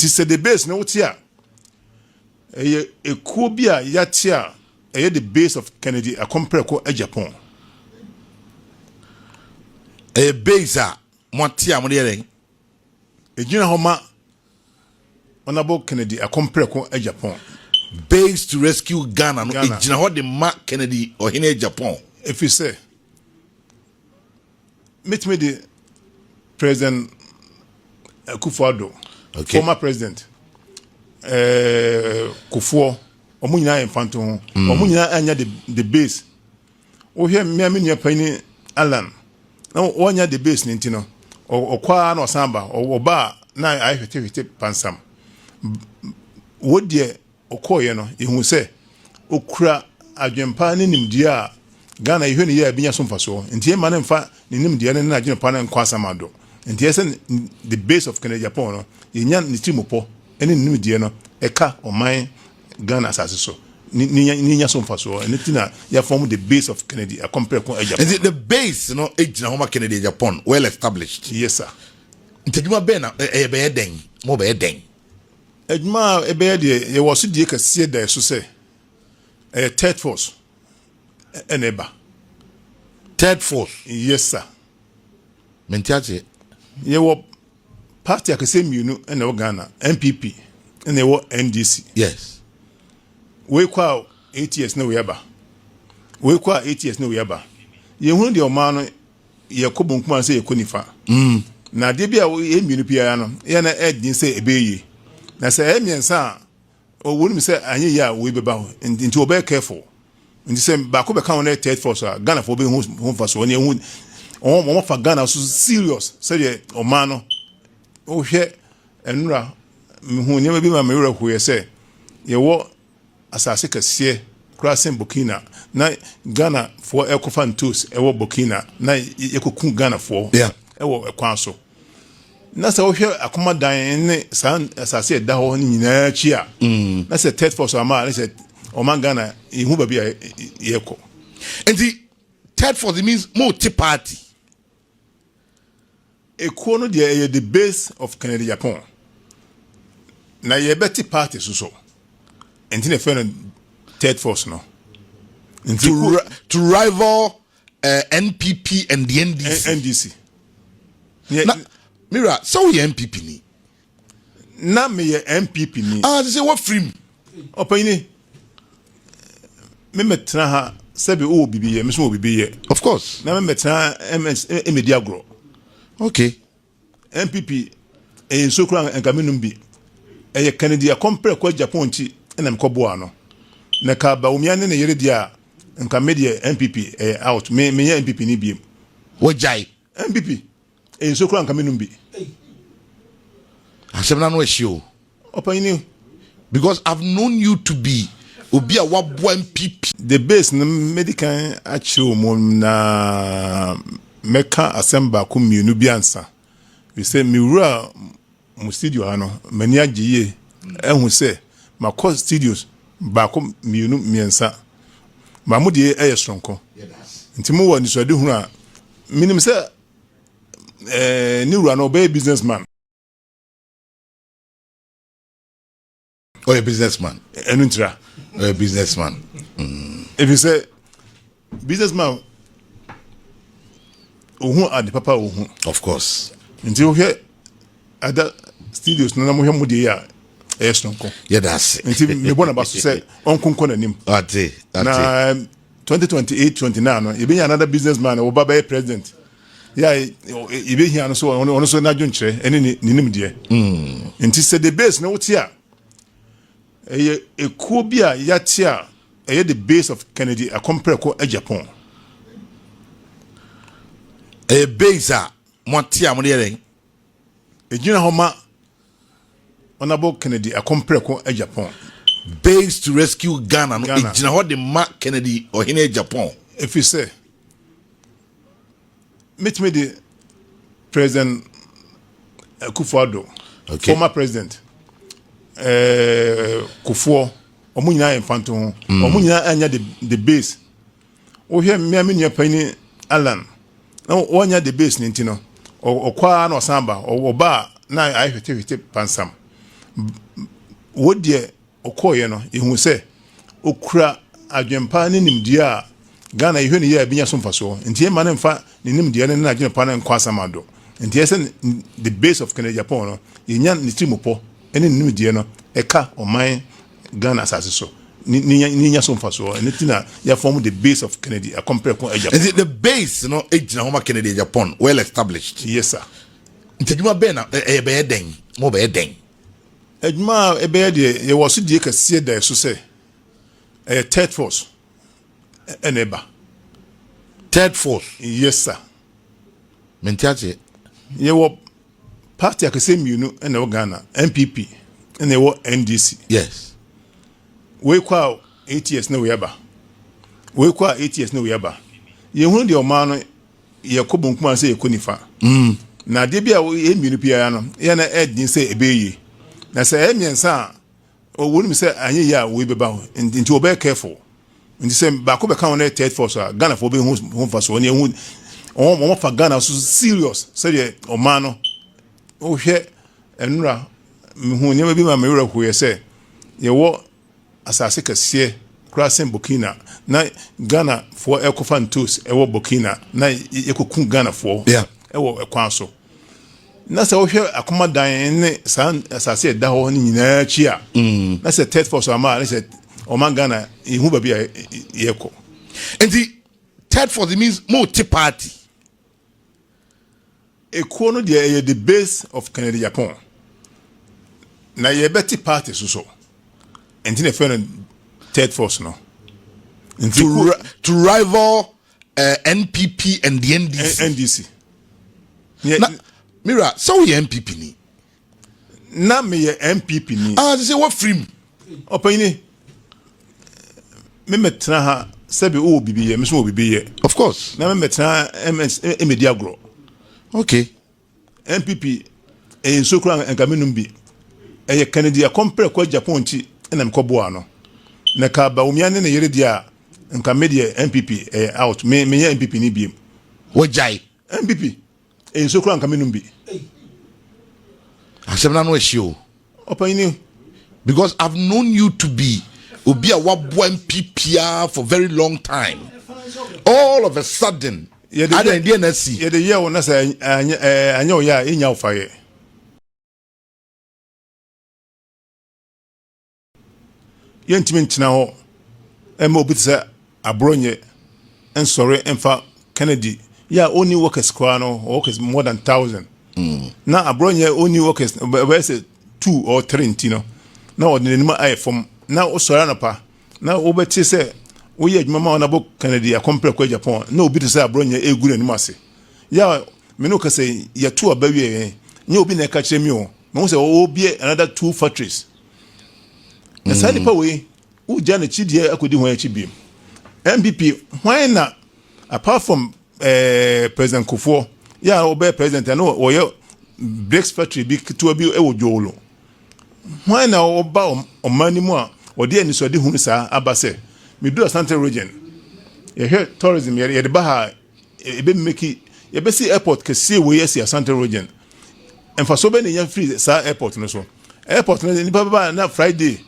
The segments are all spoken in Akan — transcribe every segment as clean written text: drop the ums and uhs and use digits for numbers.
Nti sɛ the base no wote a, ɛyɛ ekuo bi a yɛate a ɛyɛ the base of Kennedy Akompreko Agyapong. Ɛyɛ base a moate a mode yɛ dɛn? Ɛgyina hɔ ma Honourable Kennedy Akompreko Agyapong. Base to rescue Ghana no ɛgyina hɔ de ma Kennedy Ɔhene Agyapong. Ɛfiri sɛ mɛtumi de President Akufo-Addo, okay. Former President Kufuor, wɔn nyinaa yɛ mfanto ho. Wɔn nyinaa anya the base. Wohwɛ mmea me nua panyin Alan na wɔanya the base ne nti no, ɔkɔ ara na ɔsan ba. Ɔba a na ayɛ hwetehwete pansam. Wo deɛ ɔkɔeɛ no, yɛhuu sɛ ɔkura adwempa ne nimdeɛ a Ghana yɛhwɛ no yie a ɛbɛnya so mfasoɔ. Nti yɛmma no mfa ne nimdeɛ no ne n'adwene pa no nkɔ asamando. Nti ɛyɛ sɛ the base of Kennedy Agyapong no, yɛnya ne tirimupɔ ne ne nimdeɛ no ɛka ɔman Ghana asase so ne ne nya so mfasoɔ. Ɛno ti na yɛafɔm the base of Kennedy Akompreko Agyapong. Nti the base no gyina hɔ ma Kennedy Agyapong, well established. Yes sir. Nti adwuma bɛn na ɛyɛ bɛyɛ dɛn? Mo bɛyɛ dɛn? Adwuma a ɛbɛyɛ deɛ, yɛwɔ asodie kɛseɛ da ɛso sɛ ɛyɛ third force ɛna ɛba. Third force? Yes sir. Mente aseɛ. Yɛwɔ party akɛseɛ mmienu ɛna ɛwɔ Ghana, NPP ɛna ɛwɔ NDC. Yes. Wei kɔ a 8 years na wei aba. Wei kɔ a 8 years na wei aba. Yɛhunu deɛ ɔman no yɛkɔ bonkum ansa yɛkɔ nifa. Na adeɛ bi a yɛ mmienu biara no yɛ na ɛdin sɛ ɛbɛyɛ yie. Na sɛ ɛyɛ mmiɛnsa a, wɔnim sɛ anyɛ yie a wei bɛba hɔ nti wɔbɛyɛ careful. Nti sɛ baako bɛka ho na yɛ third force a, Ghanafoɔ bɛhu ho mfa so. Wɔn ɛhu wɔn fa Ghana so serious sɛdeɛ ɔman no wohwɛ. Nnura mehu nneɛma bi ma me werɛ hoeɛ sɛ yɛwɔ asase kɛseɛ koraa sen Burkina na Ghanafoɔ ɛkɔfa ntos ɛwɔ Burkina na yɛkɔku Ghanafoɔ ɛwɔ ɛkwan so. Na sɛ wohwɛ akomadan ne saa asase ɛda hɔ no nyinaa akyi a, na sɛ third force ama a, ne sɛ ɔman Ghana yɛhu baabi a yɛkɔ. Nti third force, it means mo te party? Ekuo no deɛ, ɛyɛ the base of Kennedy Agyapong na yɛbɛte party so so nti na ɛfɛ no third force no. Nti to rival NPP and the NDC. NDC. Na mira sɛ woyɛ NPP ni? Na meyɛ NPP ni. Ah, sɛ wɔfiri mu. Ɔpanyini, memɛtena ha sɛbi wowɔ bibi yɛ, me so wɔ bibi yɛ. Of course. Na memɛtena ms ɛmɛdi agorɔ. NPP ɛyɛ nsuo koraa nka menum bi. Ɛyɛ Kennedy Akompreko Agyapong nti ɛna mekɔboa no. Na ka Bawumia ne ne yere deɛ a, nka me deɛ NPP ɛyɛ out. Me menyɛ NPP ni biem. Wɔgyae? NPP ɛyɛ nsuo koraa nka menum bi. Asɛm no ano ahyi o. Ɔpanyini. Because I've known you to be obi a waboa NPP. The base no, mɛdi kan akyerɛ wɔ mu na mɛka asɛm baako mmienu bi ansa. Fi sɛ mewura mo studio ha no, m'ani agye yie ɛhu sɛ makɔ studios baako, mmienu, mmiɛnsa ma mo deɛ ɛyɛ soronko. Nti mowɔ anisoadehunu a menim sɛ ne wura no ɔbɛyɛ business man. Ɔyɛ businessman. Ɛno ntira. Ɔyɛ businessman. Ɛfiri sɛ businessman ohu ade papa ohu. Of course. Nti wohwɛ ada studios no na mohwɛ mo deɛ yi a, ɛyɛ soronko. Yɛda ase. Nti mebɔ naba so sɛ ɔnkonkɔ n'anim. Ate ate. Na 2028 29 no, yɛbɛnya another businessman a wɔba bɛyɛ president yɛ a yɛbɛhia no so ɔno so n'adwenkyerɛ ɛne ne nimdeɛ. Nti sɛ the base no wote a, ɛyɛ ekuo bi a yɛate a ɛyɛ the base of Kennedy Akompreko Agyapong. Ɛyɛ base a moate a mode yɛ dɛn? Ɛgyina hɔ ma Honourable Kennedy Akompreko Agyapong. Base to rescue Ghana no ɛgyina hɔ de ma Kennedy Ɔhene Agyapong. Ɛfiri sɛ mɛtumi de President Akufo-Addo, former President Kufuor, wɔn nyinaa yɛ mfanto ho. Wɔn nyinaa anya the base. Wohwɛ mmea me nua panyin Alan na wɔanya the base ne nti no, ɔkɔ ara na ɔsan ba. Ɔba a na ayɛ hwetehwete pansam. Wo deɛ ɔkɔɔeɛ no, yɛhu sɛ ɔkura adwempa ne nimdeɛ a Ghana yɛhwɛ no yie a ɛbɛnya so mfasoɔ. Nti yɛmma no mfa ne nimdeɛ no ne n'adwene pa no nkɔ asamando. Nti ɛyɛ sɛ the base of Kennedy Agyapong no, yɛnya ne tirimupɔ ne ne nimdeɛ no ɛka ɔman Ghana asase so ne ne nya so mfasoɔ. Ɛno ti na yɛafɔm the base of Kennedy Akɔmprɛko Agyapong. Nti the base no gyina hɔ ma Kennedy Agyapong, well established. Yes sir. Nti adwuma bɛn na ɛyɛ bɛyɛ dɛn? Mo bɛyɛ dɛn? Adwuma a ɛbɛyɛ deɛ, yɛwɔ so die kɛseɛ da so sɛ ɛyɛ third force ɛna ɛba. Third force? Yes sir. Mente aseɛ. Yɛwɔ party akɛseɛ mmienu ɛna ɛwɔ Ghana, NPP ɛna ɛwɔ NDC. Wei kɔ a, 8 years na wei aba. Wei kɔ a, 8 years na wei aba. Yɛhunu deɛ ɔman no yɛkɔ bonkum sɛ yɛkɔ nifa. Na adeɛ bi a yɛ mmienu biara no, yɛn na ɛdin sɛ ɛbɛyɛ yie. Na sɛ ɛyɛ mmiɛnsa a, wɔnim sɛ anyɛ yie a, wei bɛba hɔ. Nti wɔbɛyɛ careful. Nti sɛ baako bɛka wɔn yɛ third force a, Ghanafoɔ bɛhu ho mfa so. Wɔn yɛhu wɔn fa Ghana so serious sɛdeɛ ɔman no wohwɛ. Nnura mehu nneɛma bi ma me werɛ hoeɛ sɛ yɛwɔ asase kɛseɛ koraa sɛn Burkina na Ghanafoɔ ɛkɔfa ntos ɛwɔ Burkina na yɛkɔku Ghanafoɔ ɛwɔ ɛkwan so. Na sɛ wohwɛ akomadan ne saa asase ɛda hɔ no nyinaa akyi a, na sɛ third force ama a, ne sɛ ɔman Ghana yɛhu baabi a yɛkɔ. Nti third force, it means mo te party? Ekuo no deɛ, ɛyɛ the base of Kennedy Agyapong na yɛbɛte party so so nti na ɛfɛ no third force no. Nti to rival NPP and the NDC. NDC. Na mira sɛ woyɛ NPP ni? Na meyɛ NPP ni. Ah, sɛ wɔfiri mu. Ɔpanyini, memɛtena ha sɛbi wowɔ bibi yɛ, me so wɔ bibi yɛ. Of course. Na memɛtena ɛmɛdi agorɔ. NPP ɛyɛ nsuo koraa nka menum bi. Ɛyɛ Kennedy Akɔmprɛko Agyapong nti ɛna mekɔboa no. Na ka Bawumia ne ne yere deɛ a, nka me deɛ NPP ɛyɛ out. Me menyɛ NPP ni biem. Wɔgyae? NPP ɛyɛ nsuo koraa nka menum bi. Asɛm no ano ahyi o. Ɔpanyini. Because I've known you to be obi a waboa NPP for very long time. All of a sudden, adan deɛ na si? Yɛde yɛ wo na sɛ anyɛ wo yɛ a, ɛnya wo fa yɛ. Yɛntumi ntena hɔ ɛma obi te sɛ Aborɔnyɛ nsɔre mfa Kennedy yɛ a ɔnni workers koraa no, workers more than 1,000. Na Aborɔnyɛ ɔnni workers bɛyɛ sɛ two or three nti no na ɔde n'anim ayɛ fam na wosɔre anɔpa na wobɛte sɛ woyɛ adwuma ma ɔnabɔ Kennedy Akɔmprɛko Agyapong na obi te sɛ Aborɔnyɛ egu n'anim ase. Yɛ a me ne wo kasa yi, yɛto aba wie yɛn nyɛ obi na ɛka kyerɛ mi o, mahu sɛ ɔrebie another two factories na saa nipa wei wogya n'akyi deɛ akɔdi hɔn akyi biem. NPP hwan na apart from President Kufuor yɛ a ɔbɛyɛ president a na wɔyɛ bricks factory bi ketewa bi wɔ Dzorwulu, hwan na ɔba ɔman no mu a ɔde anisoade hunu saa aba sɛ medu Asante Region, yɛhwɛ tourism, yɛde ba ha, ebe mmeki yɛbɛsi airport kɛseɛ wei asi Asante Region, mfasoɔ bɛ ne nya firi saa airport no so? Airport no nipa bɛba na Friday,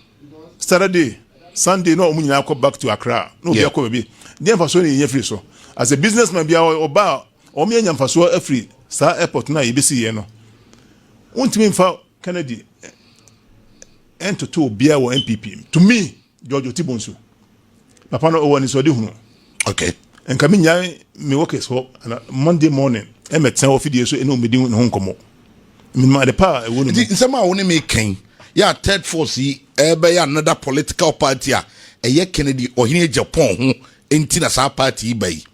Saturday, Sunday na wɔn nyinaa kɔ back to Accra na obi akɔ baabi deɛ, mfasoɔ ne yɛnya firi so? As a businessman bi a ɔba a wɔn yɛ nya mfasoɔ afiri saa airport no a yɛbɛsi yɛ no, wontumi nfa Kennedy ɛntoto obiara wɔ NPP. To me, George Oti Bonsu papa no ɔwɔ anisoade hunu. Nka mi nya mi workers hɔ Monday morning ɛmɛtena hɔ fidie so ɛne wɔn di ne ho nkɔmɔ, minimum ade pa a ɛwɔ ne mu. Nti nsɛm a wo ne me kan yɛ a, third force yi ɛbɛyɛ another political party a ɛyɛ Kennedy Ɔhene Agyapong ho nti na saa party yi ba yi,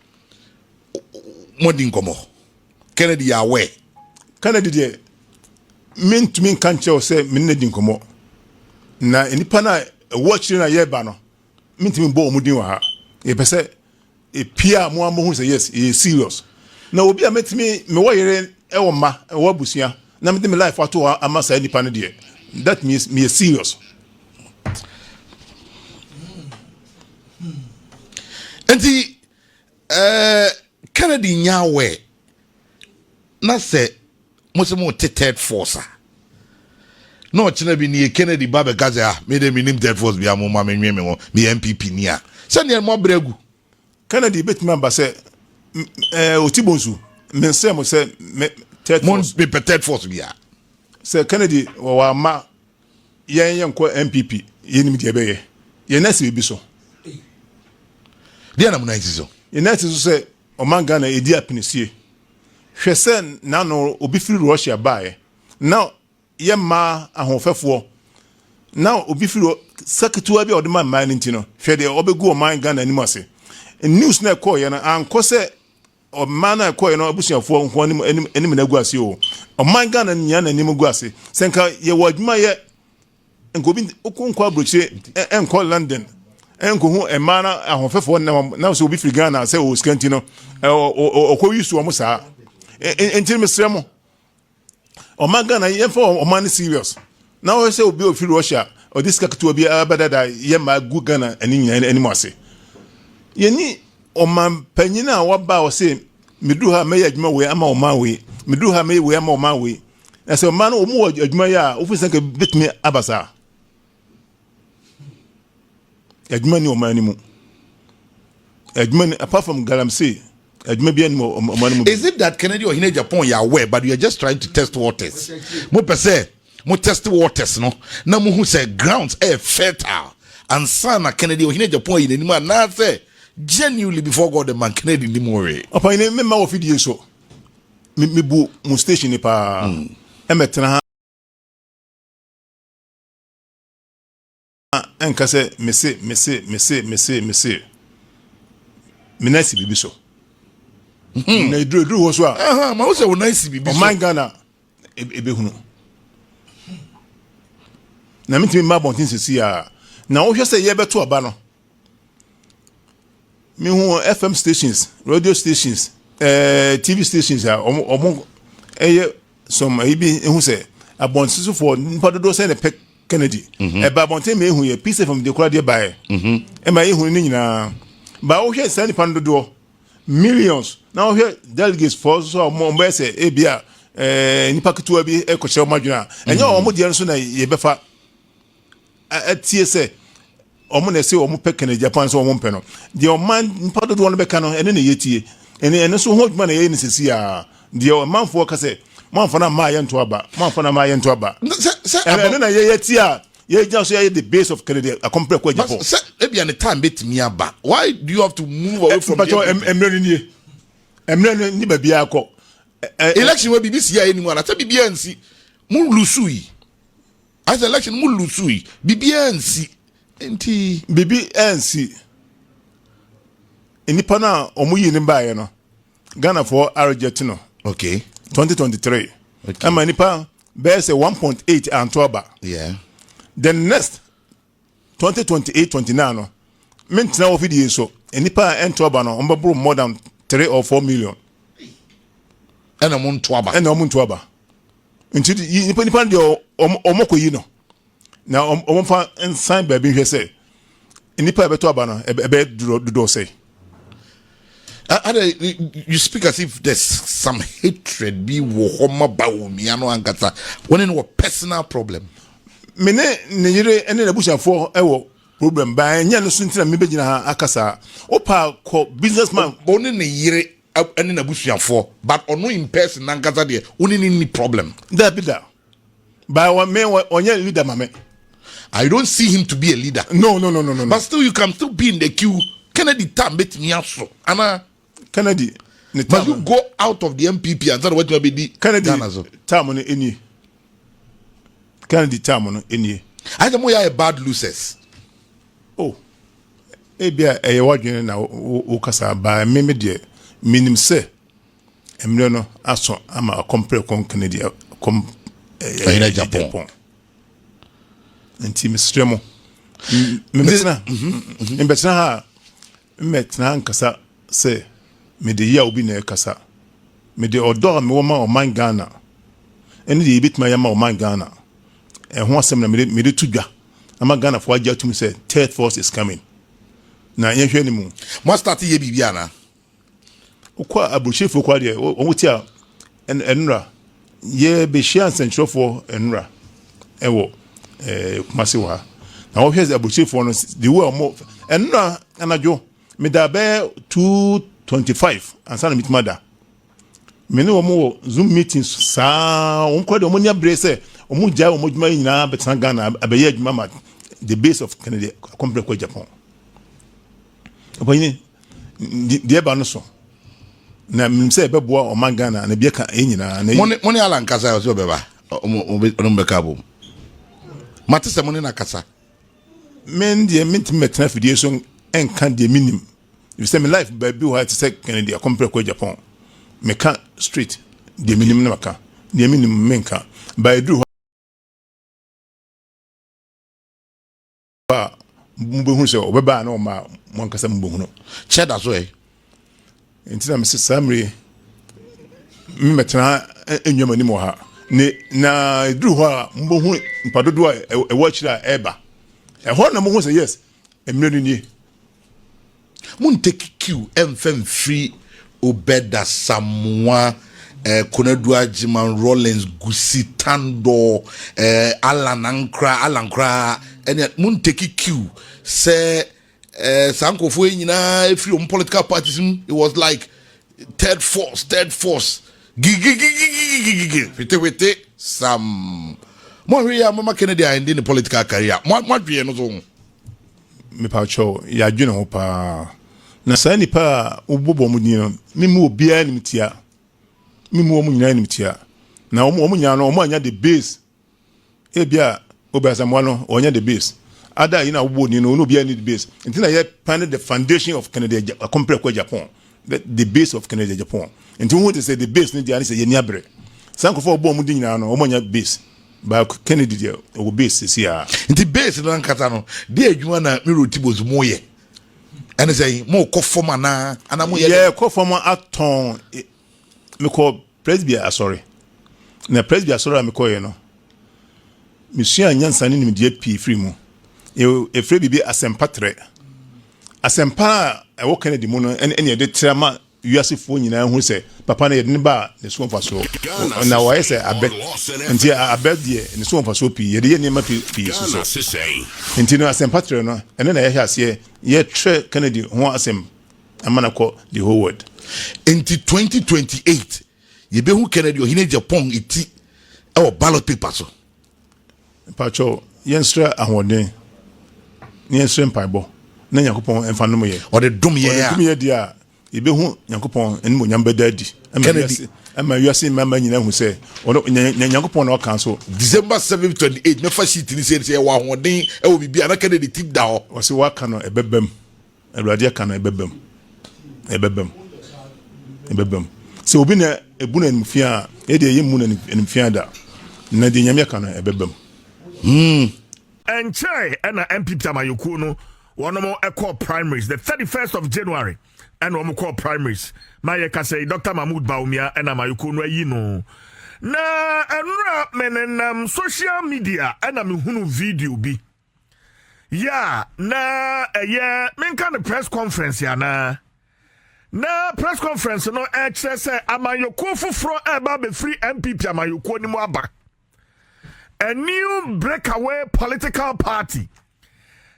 mo di nkɔmɔ? Kennedy yɛ aware? Kennedy deɛ, mentumi nka nkyerɛ wo sɛ mene no di nkɔmmɔ. Na nnipa no a ɛwɔ akyire no a yɛreba no, mentumi mbɔ wɔn din wɔ ha. Yɛpɛ sɛ epia a mo a mohu sɛ yes, yɛyɛ serious. Na obi a mɛtumi mewɔ yere, ɛwɔ mma, ɛwɔ abusua na mede me life ato hɔ ama saa nipa no deɛ, that means meyɛ serious. Nti Kennedy nya aware na sɛ mo sɛ mo te third force a Na ɔkyena bi nie Kennedy ba bɛka sɛ ah me de menim third force bia mo ma menwe me ho meyɛ NPP ni a sɛdeɛ mo abrɛ agu. Kennedy bɛtumi aba sɛ ɛɛ oti bonsu mensɛ mo sɛ me third force. Mo mepɛ third force bia. Sɛ Kennedy wɔwɔ ama yɛn yɛnkɔ NPP yɛnim deɛ ɛbɛyɛ yɛn nan si biribi so. Deɛ na mo nan si so? Yɛn nan si so sɛ ɔman Ghana ɛdi apinisie. Hwɛ sɛ n'ano obi firi Russia baeɛ na yɛ mmaa ahoɔfɛfoɔ na obi firi hɔ sika ketewa bi a ɔde ma mmaa no nti no hwɛ deɛ ɔbɛgu ɔman Ghana anim ase. News na ɛkɔɔyɛ no ankɔ sɛ ɔman no a ɛkɔɔyɛ no abusuafoɔ nko anim anim anim na agu ase o. Ɔman Ghana nyinaa na anim gu ase. Sɛ nka yɛwɔ adwuma yɛ nka obi wokɔ nkɔ aburokyire nkɔ London nkɔhu mmaa no ahoɔfɛfoɔ nam na sɛ obi firi Ghana sɛ ɔwɔ sika nti no ɔkɔ yi so wɔn saa. Nti mesrɛ mo Ɔman Ghana yɛmfa ɔman no serious na wɔhwɛ sɛ obi ofiri Russia ɔde sika ketewa bi abɛdada yɛ mmaa gu Ghana ani nyinaa anim ase. Yɛni ɔman panyin a waba a ɔse meduru ha mɛyɛ adwuma wei ama ɔman wei, meduru ha mɛyɛ wei ama ɔman wei. Na sɛ ɔman no wɔn wɔ adwuma yɛ a wofiri sɛ nka betumi aba saa. Adwuma ni ɔman no mu. Adwuma ni apart from galamsey adwuma bi anim ɔman no mu. Is it that Kennedy Ohene Agyapong yɛ aware but you are just trying to test waters? Mo pɛ sɛ mo test waters no na mo hu sɛ grounds ɛyɛ fertile ansa na Kennedy Ohene Agyapong ayi n'anim anaasɛ genuinely before God the man Kennedy ni mo we. Ɔpanyin mi ma wɔ fidie so mi mi bu mo station ni paa ɛmɛ tena ha. Nka sɛ mese mese mese mese mese me nan si biribi so na eduru eduru hɔ so a ma wo sɛ wo nan si biribi so ɔman Ghana ebehunu na mentumi mma abɔnten sisi a na wohwɛ sɛ yɛbɛto aba no mehu FM stations, radio stations, TV stations a wɔn ɛyɛ some ɛyi bi ehu sɛ abɔntensofoɔ nipa dodoɔ sɛ na pɛ Kennedy. Ɛba abɔnten ma ehu yɛ Peace FM de kora deɛ baeɛ. Ɛma ehu ne nyinaa. Ba wohwɛ saa nipa no dodoɔ millions na wohwɛ delegates foɔ so a wɔn bɛyɛ sɛ ebi a nipa ketewa bi ɛkɔkyerɛ wɔn adwene a ɛnyɛ wɔn deɛ nso na yɛbɛfa atie sɛ wɔn na ɛsɛ wɔn pɛ Kennedy Agyapong sɛ wɔn mpɛ no. Deɛ ɔman nipa dodoɔ no bɛka no ɛne na yɛtie. Ɛne ɛno nso ho adwuma na yɛyɛ no sɛsi a deɛ ɔmanfoɔ ka sɛ moamfa no amma a yɛnto aba, moamfa no amma a yɛnto aba. Ɛno na yɛyɛ tie a yɛgyina so yɛyɛ the base of Kennedy Akompreko Agyapong. Sɛ ebia ne time bɛtumi aba, why do you have to move away from the mmerɛ no nie, mmerɛ no ni baabiara kɔ. Election wɔ biribi si a ɛnim ana sɛ biribiara nsi mo lusu yi asɛ election mo lusu yi biribiara nsi nti. Biribi nsi nnipa no a wɔn yi ne baeɛ no Ghanafoɔ areject no. 2023. Ɛma nipa bɛyɛ sɛ 1.8 anto aba. The next 2028 29 no mentena wɔ fidie so nnipa a ɛnto aba no wɔn bɛboro more than 3 or 4 million. Ɛna wɔn nto aba. Ɛna wɔn nto aba. Nti nipa nipa deɛ wɔn kɔ yi no na wɔn fa nsan baabi nhwɛ sɛ nipa a ɛbɛto aba no ɛbɛyɛ dodoɔ sɛ. Ada, you speak as if there's some hatred bi wɔ hɔ ma Bawumia no ankasa wɔne no wɔ personal problem. Me ne ne yere ne n'abusuafoɔ wɔ problem baa nyɛ no so ntina mebɛgyina ha akasa wopa kɔ businessman. Ɔne ne yere ne n'abusuafoɔ but ɔno in person nankasa deɛ ɔne ne ni problem. Dabi da baa me ɔnyɛ leader ma me. I don't see him to be a leader. No, no, no, no, no. But still, you can still be in the queue. Kennedy time betumi aso. Ana Kennedy ne time. Must you go out of the NPP and say what you be di? Kennedy time no enie. Kennedy time no enie. I say mo ya bad losers. Oh. Ebia ɛyɛ wadwene na wo kasa ba me me deɛ minim sɛ mmerɛ no aso ama akɔmprɛ Kennedy kɔm ɛyɛ Japan. Nti mesrɛ mo mbɛtena ha mmɛtena nkasa sɛ mede yi a obi na ɛkasa mede ɔdɔ a mewɔ ma ɔman Ghana ɛne deɛ yɛbɛtumi ayɛ ma ɔman Ghana ɛho asɛm na mede to dwa ama Ghanafoɔ agye atum sɛ third force is coming na yɛnhwɛ ne mu. Mo start yɛ biribi ana? Wokɔ aburokyerefoɔ kɔ adeɛ wɔn ti a ɛnura yɛbɛhyia nsɛnkyerɛfoɔ ɛnura. ɛwɔ ɛɛ Kumasi wɔ ha. Na wɔhwɛ sɛ aburokyerefoɔ no the way wɔn ɛnna anadwo meda bɛyɛ 2:25 ansa na metuma da. Me ne wɔn wɔ Zoom meetings saa, wɔn kora deɛ wɔn ani abere sɛ wɔn gyae wɔn adwuma yi nyinaa bɛtena Ghana abɛyɛ adwuma ma the base of Kennedy Akompreko kɔ Japan. Ɔpanyini deɛ ɛba no so na menim sɛ ɛbɛboa ɔman Ghana na ebi aka yɛn nyinaa. Na mo ne mo ne Alan kasa ɔsɛ ɔbɛba ɔmo ɔmo bɛka abom. Mate sɛ mo ne na kasa. Me deɛ mentumi mɛtena afidie so nka deɛ menim. Efisɛ me life baabi wɔ ha te sɛ Kennedy Akompreko Japan. Meka straight deɛ menim na maka. Deɛ menim menka. Ba ɛduru hɔ a mobɛhunu sɛ ɔbɛba a na ɔma a mo ankasa mobɛhunu. Kyɛ da so ɛ. Nti na mese saa mmere mmɛtena nnwa m'anim wɔ ha. Ne na ɛduru hɔ a mobɛhunu nipa dodoɔ a ɛwɔ akyire a ɛreba. Ɛhɔ na mohu sɛ yes, mmerɛ no nie. Mo ntake cue ɛmfa mfiri Obed Asamoah, eh, Konadu Agyeman, Rawlings, Gusi, Tandor, eh, Allan Ankra, Allan koraa, ɛne mo ntake cue sɛ eh, saa nkurɔfoɔ yi nyinaa ɛfiri wɔn political parties mu, it was like third force, third force, gigigigigigigigi, hwete hwete, sam. Mo ahwɛ yi a mama Kennedy ayɛnde ne political career, mo adwene no so ho. Mepakyɛw, yɛadwene ho paa. Na saa nnipa a wobobɔ wɔn din no, mimmu obiara animtia. Mimmu wɔn nyinaa animtia. Na wɔn wɔn nyinaa no, wɔn anya the base. Ebia Obi Asamoah no, wɔanya the base. Ada yi na wobɔ din no, wɔn obiara ni the base. Nti na yɛ pan the foundation of Kennedy Akompreko Japan. The, the base of Kennedy Japan. Nti wohu te sɛ the base no deɛ ne sɛ yɛni abere. Saa nkurɔfoɔ a wɔbɔ wɔn din nyinaa no, wɔn anya base. Ba Kennedy deɛ ɔwɔ base sisi a. Nti base no ankasa no deɛ adwuma na Miro Tibos mo yɛ ɛne sɛ mo kɔ fam anaa anaa mo yɛ dɛ. Yɛ kɔ fam atɔn mekɔ Presby asɔre na Presby asɔre a mekɔ yɛ no mesua nyansa ne nimdeɛ pii firi mu. Yɛfrɛ biribi asɛmpa trɛ. Asɛmpa a ɛwɔ Kennedy mu no ɛne ɛde trɛ ma wiasefoɔ nyinaa hu sɛ papa no yɛde no ba a ne so wɔ mfasoɔ na wɔayɛ sɛ abɛ nti abɛ deɛ ne so wɔ mfasoɔ pii yɛde yɛ nneɛma pii pii so so nti no asɛmpa trɛ no ɛno na yɛhyɛ aseɛ yɛtrɛ Kennedy ho asɛm ama no kɔ the whole world. Nti 2028 yɛbɛhu Kennedy Ohene Agyapong ti wɔ ballot paper so. Mpakyɛw, yɛnsrɛ ahoɔden na yɛnsrɛ mpaebɔ na Nyankopɔn mfa nnom yɛn. Ɔde dom yɛn a. Ɔde dom yɛn deɛ a, yɛbɛhu Nyankopɔn animuonyam bɛda adi. Kennedy. Ɛma wiase mmarima nyinaa hu sɛ ɔno Nyankopɔn na ɔka nso. December 7 28 mɛfa sheet ni sɛ sɛ yɛwɔ ahoɔden ɛwɔ biribi a na Kennedy ti da hɔ. Ɔsɛ waka no ɛbɛbam. Awurade aka no, ɛbɛba mu. Ɛbɛba mu. Ɛbɛba mu. Sɛ obi na ebu no animfia a, yɛ deɛ yɛmmu no animfia da. Na deɛ Nyame aka no, ɛbɛba mu. Hmm. Ɛnkyɛe ɛna NPP amayɔkuo no wɔnom ɛkɔɔ primaries the 31st of January ɛna wɔn kɔɔ primaries ma yɛ kasa yi Dr. Mahmood Bawumia ɛna amayɔkuo no ayi no na ɛnora menenam social media ɛna mehunu video bi Yɛ a na ɛyɛ menka no press conference anaa? Na press conference no ɛkyerɛ sɛ amanyɔkuo foforɔ ɛreba abɛfiri NPP amanyɔkuo no mu aba. A new breakaway political party.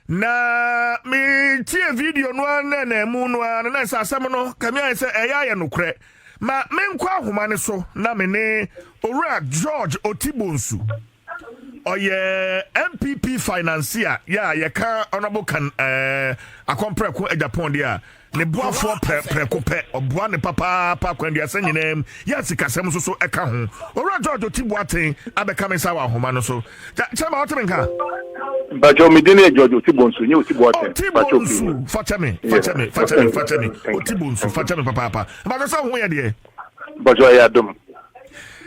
Na metie video no ara na na mu no ara na sɛ asɛm no kame ayɛ sɛ ɛyɛ ayɛ nokorɛ. Ma menkɔ ahoma no so na me ne Owura George Otibonsu Ɔyɛ NPP financier yɛ a yɛka Honourable Kan ɛɛ Akɔmprɛko Agyapong deɛ a ne boafoɔ prɛ prɛko pɛ ɔboa ne papaapa akwanduasa nyinaa mu yɛ a sikasɛm nso so ɛka ho. Owura George Oti Boateng abɛka me nsa wɔ ahoma no so. Kyɛ kyɛma wote me nka? Mpakyɛw me din yɛ George Oti Bonsu nyɛ Oti Boateng. Oti Mpakyɛw pii. Bonsu fakyɛ me Yeah. fakyɛ me fakyɛ me fakyɛ me Thank Oti you. Bonsu Thank you. fakyɛ me papaapa. Mpakyɛw sɛ wo ho yɛ deɛ? Mpakyɛw ɛyɛ adom.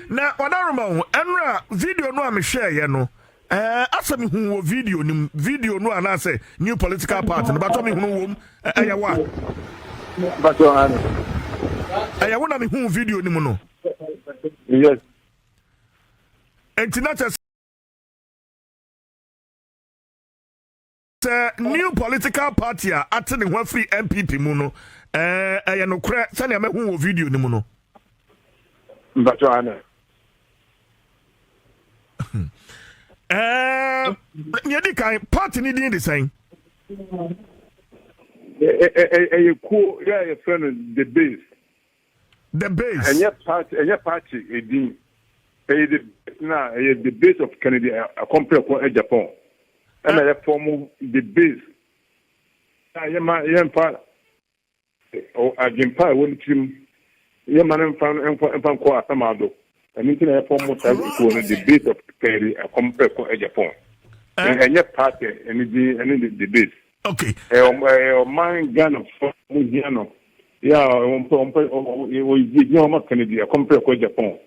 Na wadaroma o, ɛnora video no a mehwɛɛyɛ no, ɛɛ asɛ mehu wɔ video no mu, video no anaasɛ new political party no, batɔ mehunu wom, ɛyɛ wo a? Batɔ ano. Ɛyɛ wo na mehu video no mu no? Yes. Enti na kyɛ Sɛ new political party a ate ne ho afiri NPP mu no, ɛɛ ɛyɛ nokorɛ sɛnea mahu wɔ video no mu no? Mpakyɛw ana? Ɛɛ, nea ɛdi kan, party ne din de sɛn? Ɛyɛ kuo yɛ a yɛfrɛ no The Base. The Base. Ɛnyɛ party, ɛnyɛ party edin. Ɛyɛ The Base na ɛyɛ The Base of Kennedy Akɔmprɛko Agyapong. Ɛna yɛ form The Base. Na yɛma yɛmfa adwempa a ɛwɔ ne tirim yɛma no mfa mfa mfa nkɔ asamado. Ɛno nti na yɛ form saa kuo no, The Base of Kennedy Akɔmprɛko Agyapong. Ɛnyɛ party ɛne din ɛne The Base. Ɛyɛ ɔman Ghana fo mo hia no yɛ a ɔmpɛ ɔmpɛ ɔgyina ɔma Kennedy Akɔmprɛko Agyapong.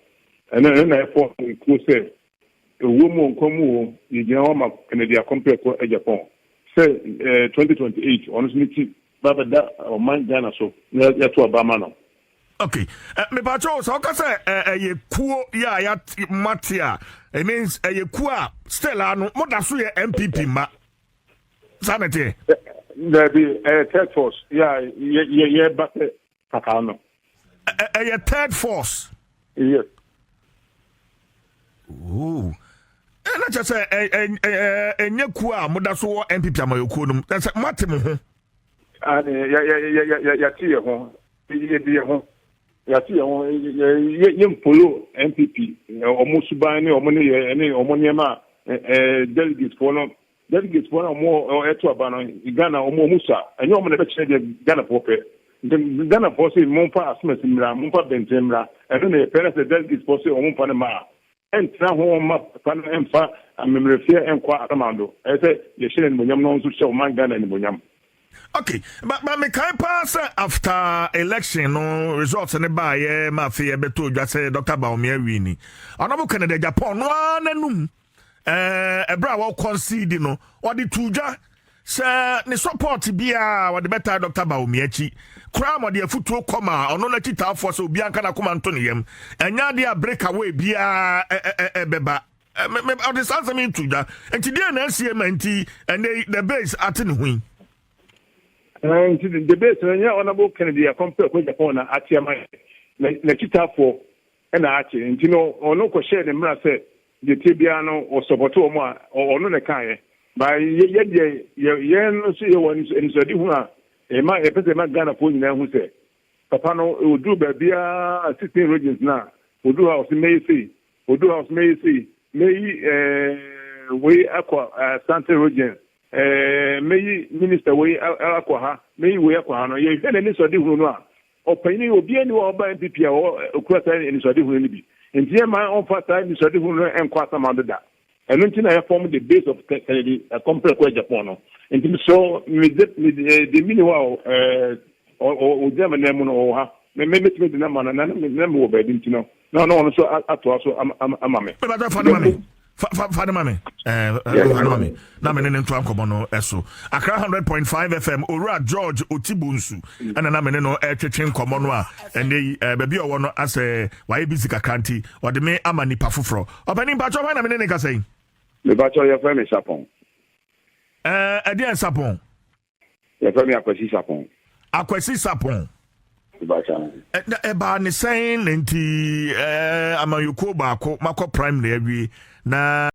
Ɛno na yɛ form kuo sɛ owó mu, nkwa mu o, yɛgyina hɔ ma Kennedy Akɔmprɛko Agyapong sɛ 2028 ɔno nso ne ti ba bɛda ɔman Ghana so na yɛto aba ama no. Okay, mepakyɛw, sɛ woka sɛ ɛyɛ kuo yɛ a yɛate mate a, it means ɛyɛ kuo a still a no moda so yɛ NPP mma, saa na ɛteɛ? Dabi, ɛyɛ third force yɛ a yɛba sɛ kakaa no. Ɛyɛ third force? Yes. Ooh. Ɛna kyerɛ sɛ ɛnyɛ kuo a moda so wɔ NPP amayɔkuo no mu, sɛ moate mo ho. Ane, yɛate yɛ ho, yɛde yɛ ho, yɛate yɛ ho, yɛmfollow NPP ɔmo suban ne ɔmo ne yɛ ne ɔmo nneɛma a delegates foɔ no, delegates foɔ no ɔmo ɛto aba no, Ghana ɔmo sa, ɛnyɛ ɔmo na ɛbɛkyerɛ deɛ Ghana foɔ pɛ. Nti Ghana foɔ sɛ momfa asomasi mmra, momfa bɛnten mmra, ɛno na yɛpɛ. Na sɛ delegates foɔ sɛ ɔmo mfa no ma a, ɛntena ho ma pa no, ɛmfa amemmerɛfeɛ ɛnkɔ asamando. Ɛyɛ sɛ yɛhyɛ no animonyam na ɔno nso hyɛ ɔman Ghana animonyam. Okay, but mekae paa sɛ after election no results ne baayɛ ma afei yɛbɛtɔ odwa sɛ Dr. Bawumia win, Honorable Kennedy Agyapong no ara n'anum, ɛberɛ a wɔconcede no, ɔde to dwa sɛ ne support biara wɔde bɛtaa Dr. Bawumia akyi koraa ma ɔde afotuo kɔma ɔno n'akyi taafoɔ sɛ obiara nka n'akoma nto ne yam, ɛnyɛ adeɛ a break away biara ɛbɛba. Ɔde saa nsɛm yi to dwa, nti deɛ na asie ma nti ɛnɛ The Base ate ne ho yi? Nti The Base no, nyɛ Honorable Kennedy Akɔmprɛko Agyapong na ate ama yɛ, n'akyitaafoɔ ɛna ate. Nti no ɔno kɔhyɛɛ ne mmara sɛ deɛ tie biara no ɔsupport wɔn a ɔno ne kaeɛ ba. Yɛ deɛ yɛn nso yɛwɔ anisoadehu a ɛma yɛpɛ sɛ ɛma Ghanafoɔ nyinaa hu sɛ papa no ɔduru baabiara, 16 regions na ɔduru ha ɔsɛ mɛyɛ sei, ɔduru ha ɔsɛ mɛyɛ sei, mɛyi wei akɔ Asante Region, mɛyi minister wei akɔ ha, mɛyi wei akɔ ha no. Yɛhwɛ n'anisoadehunu no a, ɔpanyin obiara ni hɔ a ɔba NPP a ɔkura saa anisoadehunu no bi. Nti yɛ ma ɔmfa saa anisoadehunu no nkɔ asama do da. Ɛno nti na yɛ form The Base of Kennedy Akɔmprɛko Agyapong no. Nti mesrɛ, mede de mi ni hɔ a ɔgyina me nan mu no, ɔwɔ ha, mɛtumi de nama no na na mewɔ baabi, nti no na ɔno nso atoa so ama me. Bɛbɛtɛ fa no ma me, fa no ma me, fa no ma me na me ne ne ntoa nkɔmmɔ no ɛso. Accra 100.5 FM, Owura George Otibonsu ɛna na me ne no ɛtwetwe nkɔmmɔ no a ɛnɛ yi baabi a ɔwɔ no asɛ wayɛ busy kakra, nti ɔde me ama nipa foforɔ. Ɔpani, mpakyɛ, hwan na me ne ne kasa yi? Mepakyɛ, yɛfrɛ me Sapɔn. Ɛdeɛ Sapɔn? Yɛfrɛ me Akwasi Sapɔn. Akwasi Sapɔn. Mepakyɛ. Ɛbaa ne sɛn na nti amanyɔkuo baako makɔ primary awie na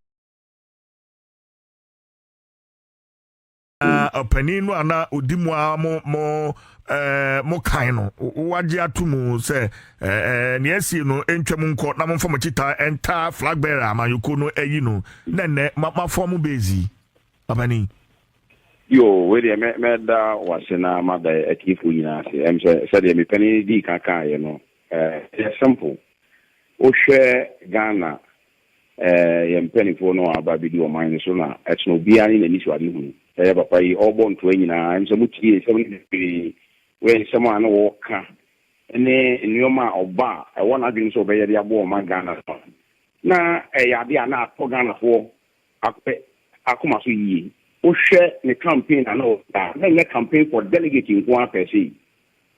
ɔpanin no ana odi mu a mo kan no wagye ato mu sɛ nea asie no ntwam nkɔ na momfa mo kyita ɛnta flag bearer amanyɔkuo no ayi no, na nnɛ mafɔ mo base, ɔpanin? Yo, wei deɛ mɛda wase na mada atiefoɔ nyinaa ase. Ɛm sɛ sɛdeɛ mepɛne dii ka kaeɛ no, ɛyɛ simple. Wohwɛ Ghana, yɛn mpanimfoɔ no a aba bɛdi ɔman no so na ɛsono obiara ne n'ani so ade hunu. Ɛyɛ papa yi ɔrebɔ ntoa nyinaa, ɛm sɛ motie nsɛm no bebree, wɔyɛ nsɛm a na wɔka ne nneɛma a ɔba a ɛwɔ n'adwene sɛ ɔbɛyɛ de aboa ɔman Ghana no, na ɛyɛ ade a na atɔ Ghanafoɔ akoma so yie. Wohwɛ ne campaign a na ɔyɛ a, na ɛnyɛ campaign for delegate nko ara per se.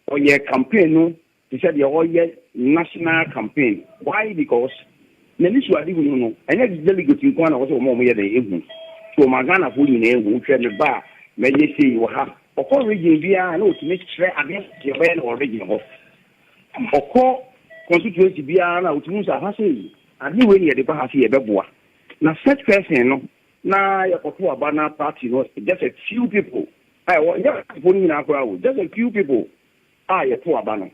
Ɔyɛ campaign no te sɛ deɛ ɔyɛ national campaign. Why? Because n'ani so ade hunu no, ɛnyɛ delegate nko ara na wɔsɛ wɔn a wɔyɛ dɛn ehu so, ɔma Ghanafoɔ nyinaa ehu. Wohwɛ me ba a mɛyɛ sei wɔ ha, ɔkɔ region biara na otumi kyerɛ adeɛ deɛ ɔbɛyɛ no wɔ region hɔ. Ɔkɔ constituency biara na otumi sɛ aha sei, adeɛ wei ne yɛde ba ha sei, yɛbɛboa. Na such person no na yɛkɔto aba na party no, just a few people a ɛwɔ, nyɛ partyfoɔ no nyinaa koraa o, just a few people a yɛto aba no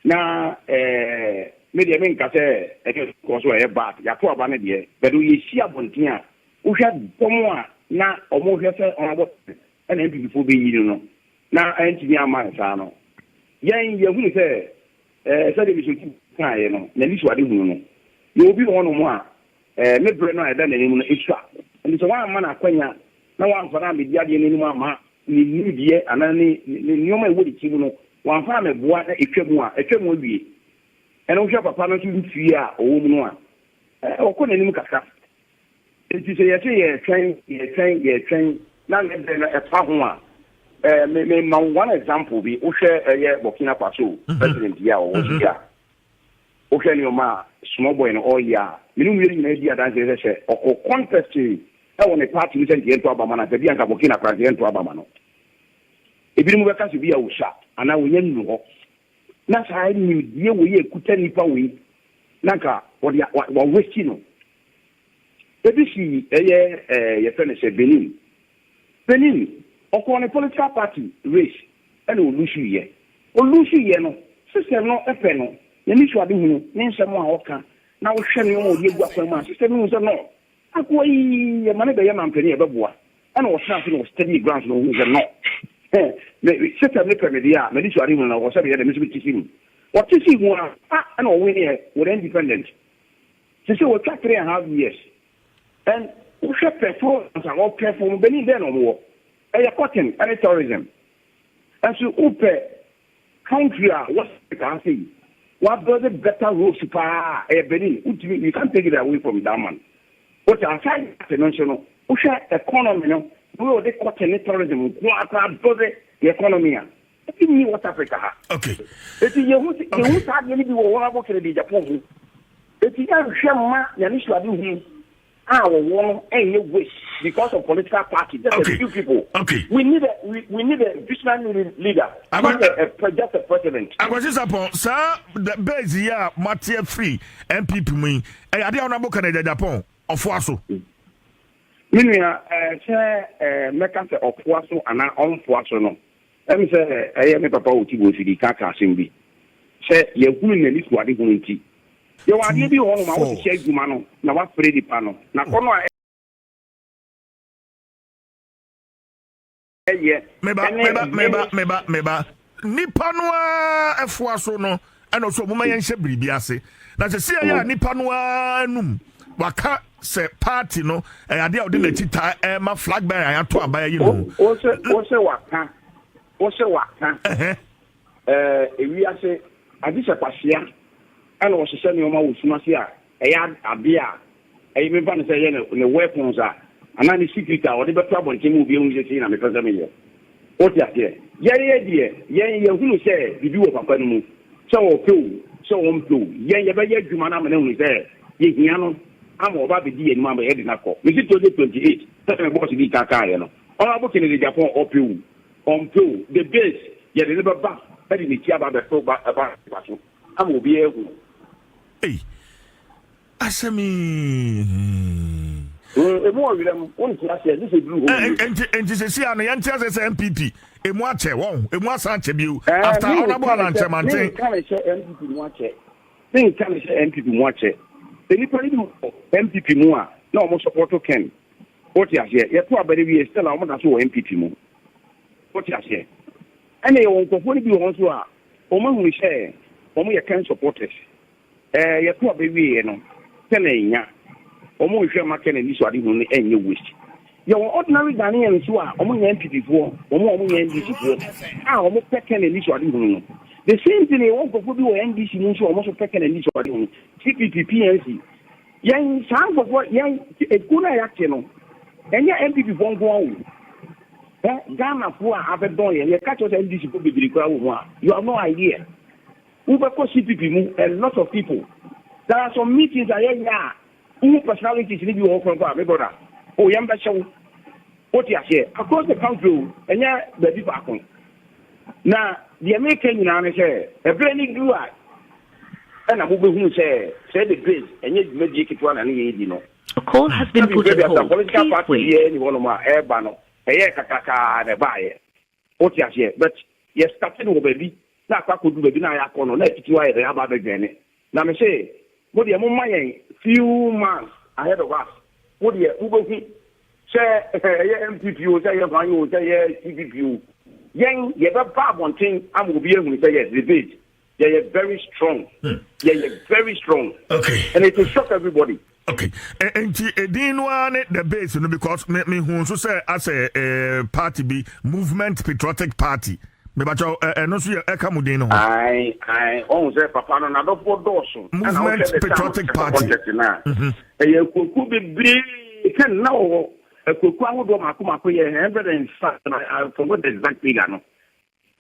na eh, me deɛ menka sɛ ɛnyɛ kɔ so ɛyɛ bad, yɛato aba no deɛ, but yɛsi abɔnten a wohwɛ dɔm a na ɔmo hwɛ sɛ ɔnabɔ ɛna NPP foɔ bɛyi no na ɛntumi ama no saa no, yɛn yɛhunu sɛ sɛdeɛ mesoti kaeɛ no, n'ani so ade hunu no, yɛ obi wɔ hɔnom a ne berɛ no a ɛda n'anim no ɛsua, nti sɛ woamma no akwanya na woamfa no ammɛdi adeɛ no anim amma ne nimdeɛ anaa ne nneɔma a ɛwɔ ne tirim no wamfa ammɛboa na ɛtwa mu a, ɛtwa mu awie. Ɛna wohwɛ papa no nso mfie a ɔwɔ mu no a, ɔkɔ n'anim kakra, nti sɛ yɛsɛ yɛtwɛn, yɛtwɛn, yɛtwɛn na ne berɛ no ɛpa ho a, me ma one example bi. Wohwɛ ɛyɛ Burkina Faso president yi a ɔwɔ so yi a, wohwɛ nneɛma a small boy no ɔyɛ a, mene mmienu nyinaa di adanseɛ sɛ ɔkɔ contest ɛwɔ ne party mu sɛ nti yɛnto aba ma no, anka bi anka Burkina koraa nti yɛnto aba ma no. Ebinom bɛka sɛ bi a wɔsua anaa wɔnya nnu hɔ na saa nimdeɛ wei a ɛkuta nipa wei na nka wɔde wawasi no. Ebi si ɛyɛ yɛfrɛ no sɛ Benin. Benin ɔkɔɔ ne political party race ɛna ɔlose yɛ. Ɔlose yɛ no, system no ɛpɛ no, n'ani so ade hunu ne nsɛm a ɔka na wohwɛ nneɛma a ɔde agu akwan mu a, system no hu sɛ no, akoa yi yɛma ne bɛyɛ mampanin, ɛbɛboa. Ɛna ɔtena ase na ɔstudy grounds na ɔhu sɛ no, system ne pɛ me deɛ a m'ani so ade hunu na ɔwɔ sɛ meyɛ dɛ me nso mete si mu. Ɔte si mu a, ɛna ɔwin yɛ with independent sɛ wɔtwa 3.5 years and wohwɛ performance a ɔperform. Benin dɛn na ɔmowɔ? Ɛyɛ cotton ɛne tourism. Ɛnso wopɛ country a West Africa ha sei wabuild better roads paa, ɛyɛ Benin. Wotumi, you can't take it away from that man. Wote aside that no nso no, wohwɛ economy no, wey ɔde cotton ne tourism nko akora build the economy a ebi nni West Africa ha. Eti yehu saa adeɛ no bi wɔ wɔn abɔ Kennedy Agyapong mu. Eti ɛnhwɛ mma nyame suade hu a wɔwɔ no ɛnyɛ waste because of political party, just a few people. We need a visionary leader, not a just a president. Akwasi Sapɔn, saa base yi a moate afiri NPP mu yi, ɛyɛ adeɛ a wɔnabɔ Kennedy Agyapong ɔfoa so? Me nua, sɛ mɛka sɛ ɔfoa so anaa ɔmfoa so no, ɛm sɛ ɛyɛ me papa wɔ Tibo nso di ka ka asɛm bi sɛ yɛhunu n'ani so ade hunu, nti yɛwɔ adeɛ bi wɔ hɔnom a wohyehyɛ adwuma no na woafrɛ nipa no na kɔ no a ɛyɛ. Meba, meba, meba, meba, meba. Nipa no a ɛfoa so no, ɛna ɔsɛ ɔmoma yɛnhyɛ biribi ase na sɛ si ɛyɛ a nipa no a num waka sɛ party no ɛyɛ adeɛ a ɔde n'akyi taa ɛma flag bearer a yɛato aba yi no. Wosɛ waka, wosɛ waka. Ewiase agye sɛ kwasia ɛna ɔhyehyɛ nneɛma wɔ sum ase a ɛyɛ adeɛ a ɛyɛ mefa no sɛ ɛyɛ ne weapons a anaa ne secret a ɔde bɛto abɔnten mu, obi ehu sɛ sei na mepɛ sɛ meyɛ. Wote aseɛ? Yɛyɛ deɛ yɛn yɛhunu sɛ biribi wɔ papa no mu, sɛ ɔpɛ o, sɛ ɔmpɛ o, yɛn yɛbɛyɛ adwuma no ama no ahunu sɛ yɛhia no ama ɔba abɛdi yɛn anim ama yɛde no akɔ. Mesi 2028, sɛ me boss di kan kaeɛ no, Honorable Kennedy Agyapong, ɔpɛ o, ɔmpɛ o, the base yɛde ne bɛba ɛde ne ti aba abɛto ba ɛba ba so ama obiara ahu. Ei, asɛm yi. Emu ɔwerɛ mu wonte aseɛ gye sɛ duru hɔ wie. Nti sɛsi a no yɛnte aseɛ sɛ NPP emu akyɛ wɔn, emu asan akyɛ bio after Honorable Alan Kyerematen? Menka ne sɛ NPP mu akyɛ, menka ne sɛ NPP mu akyɛ. Nnipa no bi wɔ NPP mu a na ɔmo support Ken, wote aseɛ? Yɛto aba no wie, still a ɔmo da so wɔ NPP mu, wote aseɛ? Ɛna yɛwɔ nkurɔfoɔ no bi wɔ hɔ nso a ɔmo ahunu sɛ ɔmo yɛ Ken supporters. Yɛto aba wieɛ no, sɛ na ɛnya ɔmo nhwɛ ma Ken ani so ade hunu no ɛnyɛ waste. Yɛwɔ ordinary Ghanaian nso a ɔmo nyɛ NPP foɔ, ɔmo a ɔmo nyɛ NDC foɔ a ɔmo pɛ Ken ani so ade hunu no. The same thing, yɛwɔ nkurɔfoɔ bi wɔ NDC mu nso a ɔmo nso pɛ Ken ani so ade hunu, CPP, PNC. Yɛn saa nkurɔfoɔ, yɛn ekuo no a yɛate no, ɛnyɛ NPP foɔ nko ara o. Ɛ Ghanafoɔ a abɛdɔn yɛn, yɛka kyerɛ sɛ NDC foɔ bebree koraa wɔ mu a, you have no idea. Wobɛkɔ CPP mu, a lot of people. There are some meetings a yɛyɛ a wohu personalities ni bi wɔ hɔ koraa, me brother o, yɛn bɛhyɛ wo, wote aseɛ? Across the country o, ɛnyɛ baabi baako. Na deɛ meka nyinaa ne sɛ ɛberɛ ne duru a ɛna mobɛhunu sɛ the base ɛnyɛ dwumadie ketewa na ne yɛdi no. Your call has been Sɛbi put mfeɛ on aduasa hold. political Please party wait. biara ni hɔnom a ɛreba no ɛyɛɛ kakrakaa na ɛbaeɛ. Wote aseɛ? But yɛ starte no wɔ baabi na akɔ akɔduru baabi na ayɛ akɔ no na atitiw ayɛ dɛn aba abɛdwɛne. Na me se mo deɛ momma yɛn few months ahead of us mo deɛ mobɛhu sɛ ɛyɛ NPP o sɛ ɛyɛ hwan o sɛ ɛyɛ CPP o yɛn yɛbɛba abɔnten ama obi ahunu sɛ yes the base yɛyɛ very strong yɛyɛ very strong Okay. and it will shock everybody. Okay. Nti edin no ara ne the base no because me me hu nso sɛ asɛ party bi Movement Patriotic Party. Mebakyɛw ɛno nso yɛ ɛka mo din no ho. Ae ae ɔhu sɛ papa no n'adɔfoɔ dɔɔso ɛna wohwɛ Movement the time Patriotic ɔhyɛ Party. contest no a ɛyɛ akuokuo bebree sɛ nna wɔ hɔ akuokuo ahodoɔ mako mako yɛ hundred and something I forgot the exact figure no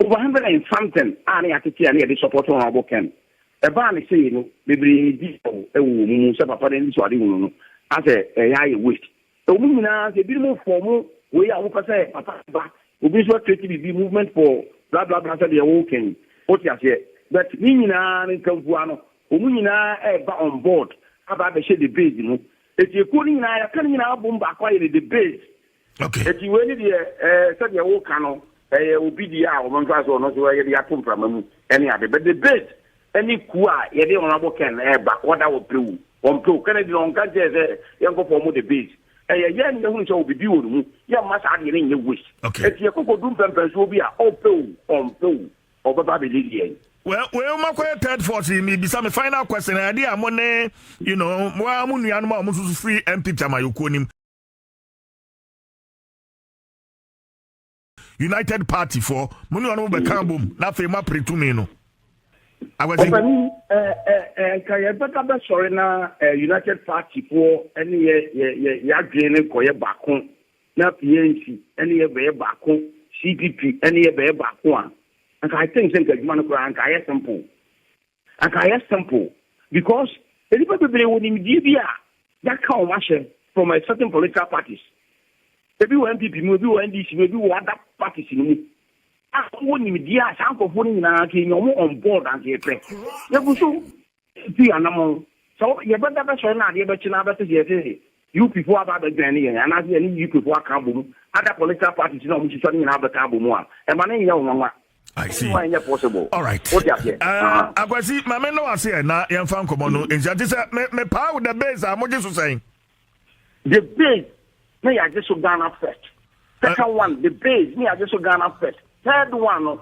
over hundred and something a ne yɛatete a ne yɛde support Honourable Ken ɛbaa ne sei no bebree di ɛwɔ wɔn mu sɛ papa no ani so ade hunu no asɛ ɛyɛ ayɛ waste ɛwɔ mu nyinaa sɛ ebinom fɔm wei a wɔpɛ sɛ papa ba obi nso akreti biribi movement for bla bla bla sɛ deɛ wɔrekɛn yi wote aseɛ but ne nyinaa ne nkamfua no wɔn nyinaa ɛreba on board aba abɛhyɛ the base mu eti ekuo no nyinaa yɛka no nyinaa abom baako ayɛ no the base eti wei ne deɛ sɛdeɛ wɔka no ɛyɛ obi deɛ a wɔn nfa so ɔno nso ɛyɛ de ato mframa mu ɛne ade but the base ɛne kuo a yɛde Honourable Ken ɛreba wɔda wɔ pewu wɔn pewu Kennedy na ɔnka nkyɛn sɛ yɛnkɔ fɔm the base ɛyɛ yɛn ne yɛhunu sɛ obibi wɔ ne mu yɛmma saa adeɛ no nyɛ waste Okay. eti yɛkɔkɔ du mpɛmpɛnsoɔ bi a ɔpɛ o ɔmpɛ o ɔbɛba abɛdi yɛn. Well, well, ma kɔyɛ third force yi mi bisa mi final question ɛde a mo ne mo a mo nuanom a mo nso so firi NPP amayokuo nim United Party foɔ mo nuanom bɛka bom na afei mo apere tumi no. Akwasi. Ɔpanin ɛ ɛ ɛ nka yɛbɛka bɛsɔre na ɛ United Party foɔ ɛne yɛ yɛ yɛ yɛadwene ne kɔyɛ baako na PNC ɛne yɛ bɛyɛ baako CPP ɛne yɛ bɛyɛ baako a nka I think sɛ nka adwuma no koraa nka ayɛ simple anka ayɛ simple because nnipa bebree wɔ nimdeɛ bi a yɛaka wɔn ahyɛ from a certain political parties ebi wɔ NPP mu ebi wɔ NDC mu ebi wɔ other parties no mu a wɔwɔ nimdeɛ a saa nkurɔfoɔ no nyinaa nka yɛnya wɔn on board anka yɛpɛ yɛgu so tu anamɔn sɛ yɛbɛda bɛsɔre na adeɛ bɛkye na abɛte sɛ yɛte UP foɔ aba abɛdwɛn ne yɛn anaasɛ yɛne UP foɔ aka abɔ mu other political parties na wɔn hyehyɛ no nyinaa bɛka abɔ mu a ɛma ne nyɛ wɔn nwanwa. I see. Ɛnyɛ nyɛ possible. All right. Wote aseɛ? Akwasi, maame no ase ɛ na yɛmfa nkɔmmɔ no nhyia nti sɛ me me paa wo the base a mogye so sɛn? The base na yɛagye so Ghana first. Second one, the base na yɛagye so Ghana first. Third one no,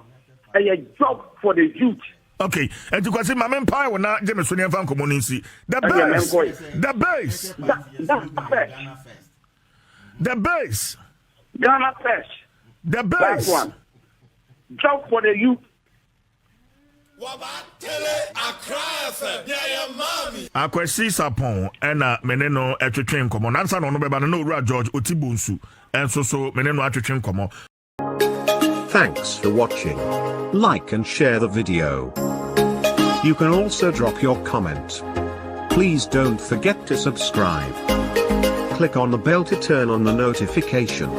ɛyɛ job for the youth. Okay, nti Kwasi maame mpae wo na gye me so ne yɛmfa nkɔmmɔ no nsi. The Ɛdeɛ base, menkɔe. the base, Ghana first. The base, Ghana first. The Last base. one. Job for the youth. Akwasi Sarpong ɛna me ne no ɛtwetwe nkɔmmɔ. Nansa na ɔno bɛba no na Owura George Otibonsu ɛnso so me ne no atwetwe nkɔmmɔ. Thanks for watching. Like and share the video. You can also drop your comment. Please don't forget to subscribe. Click on the bell to turn on the notification.